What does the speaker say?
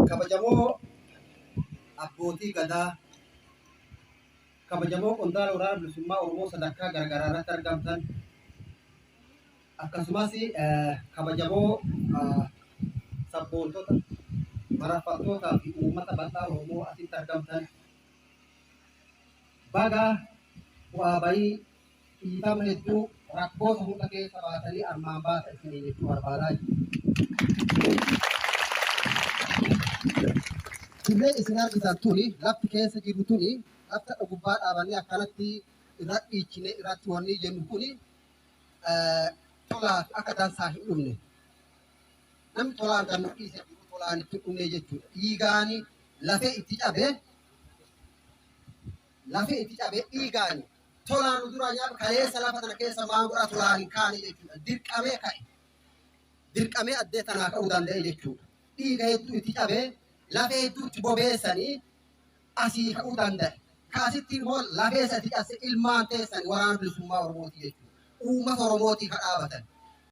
Kabajamoo abbootii gadaa, kabajamoo qondaala waraana bilisummaa Oromoo sadarkaa garaagaraa irratti argamtan, akkasumas kabajamoo sabboontota, mararfattootaa fi uummata bal'aa Oromoo asitti argamtan, baga bu'aa bayii dhiifama hedduu rakkoota hunda keessa baatanii armaan baata isinii jechuu barbaadaa jiru. Dirree isin argitan tuni, lafti keessa jirru tuni, lafta gubbaa dhaabannee akkanatti irra dhiichine irratti wanni jennu kuni tolaaf akka dansaa hin dhumne. Namni tolaan kan nu dhiise jiru tolaan itti dhumne jechuudha. Dhiigaani lafee itti cabee, lafee itti cabee dhiigaani tolaan nu duraa nyaata kaleessa lafa tana keessa maan godhaa tolaan hin kaane jechuudha. Dirqamee ka'e. Dirqamee addee tanaa ka'uu danda'e jechuudha. Dhiiga hedduu itti cabee, lafee hedduu itti bobeessanii asii ka'uu danda'e. Kaasitti immoo lafee isa itti cabse ilmaan teessan waraana bilisummaa Oromooti jechuudha. Uummata Oromootii ka dhaabatan.